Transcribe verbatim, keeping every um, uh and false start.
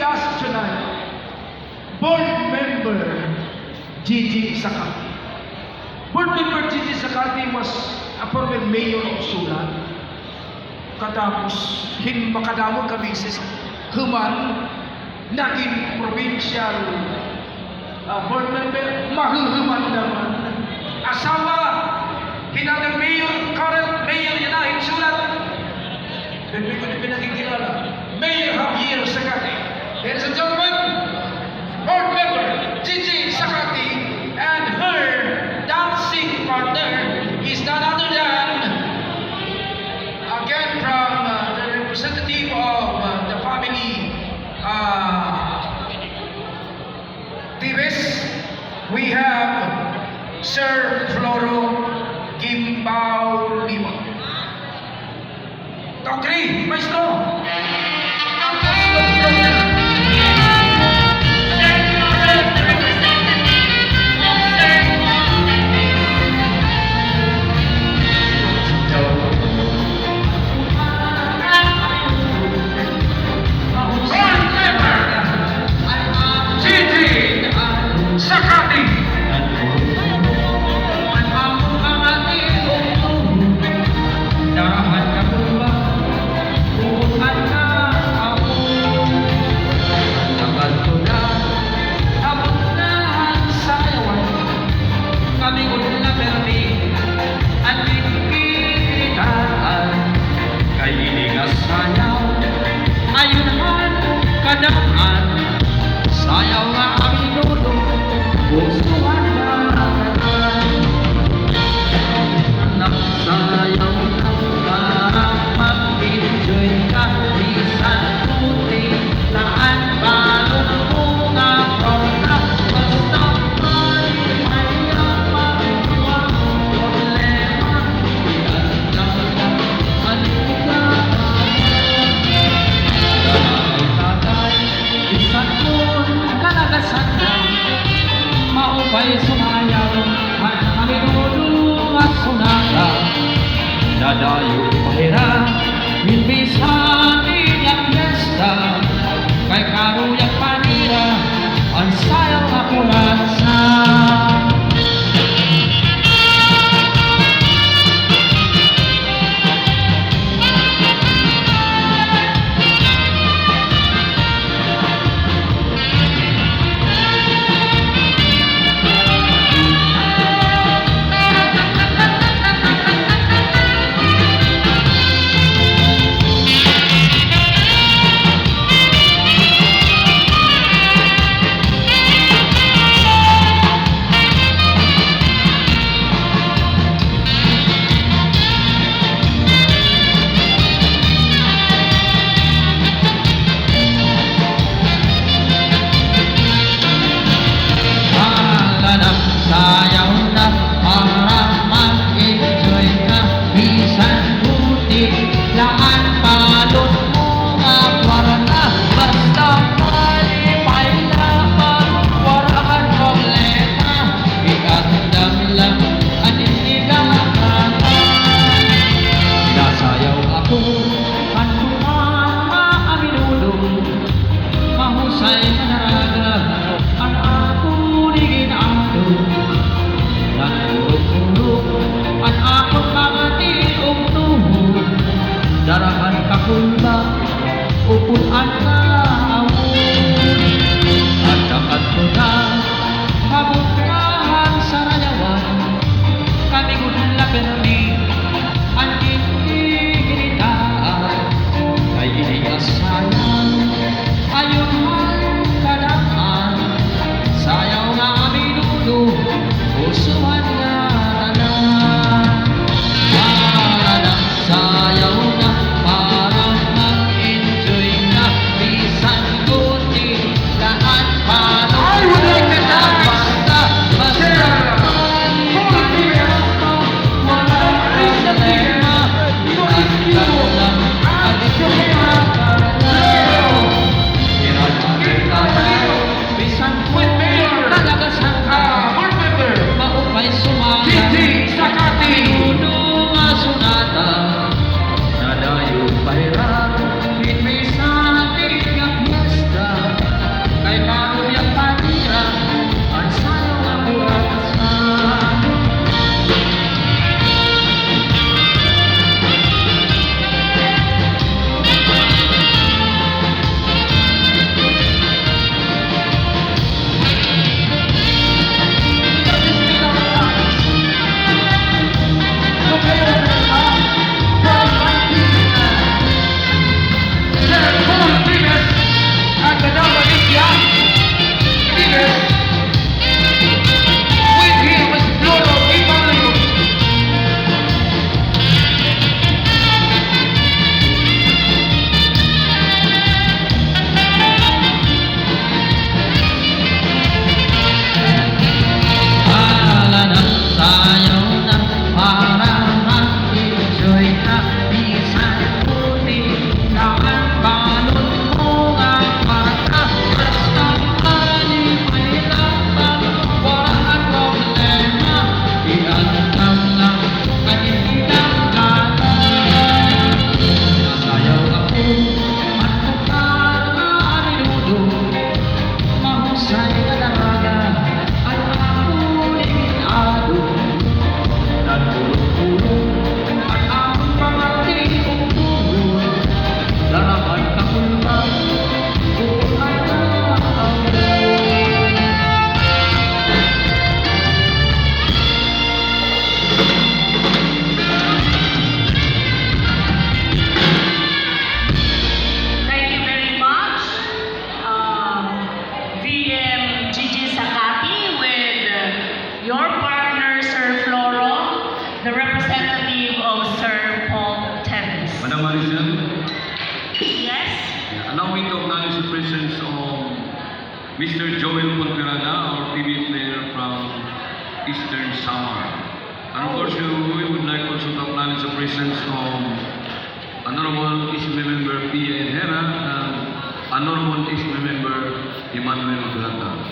Last tonight, board member Gigi Zacate. Board member Gigi Zacate was a former mayor of Sulan. Katapos hin makadamo ka beses, human nagin provincial, ah, board member, mahuhuman naman. Asawa hin another mayor, current mayor yana hin Sulan. Diri ko na pinakikilala. Mayor Javier Zacate. Ladies and gentlemen, board member Gigi Zacate and her dancing partner is none other than, again, from, uh, the representative of, uh, the family, uh, Tibes, we have Sir Floro Gimbao Lima. Tokri, maestro! Gigi Zacate. Kami gud nga pirmi an nagkikiritaan, kay ini nga sayaw, ayon han kadam-an, sayaw nga an minudo, gustuhan na. Nagsayaw ka para mag-enjoy ka, bisan puti Laan balon ko nga prom na, basta malimay nga pagkuha, problema, itatanggal na, halika na. Tatay, tatay, bisan kon kalagasan na, maupay sumayaw, han kami duduha nga sonata. Presence of Mister Joel Ponferrada, our T V player from Eastern Samar. And of course, we, we would like also to acknowledge the presence of Honorable Assembly Member Pia Herrera and Honorable Assembly Member Emmanuel Plata.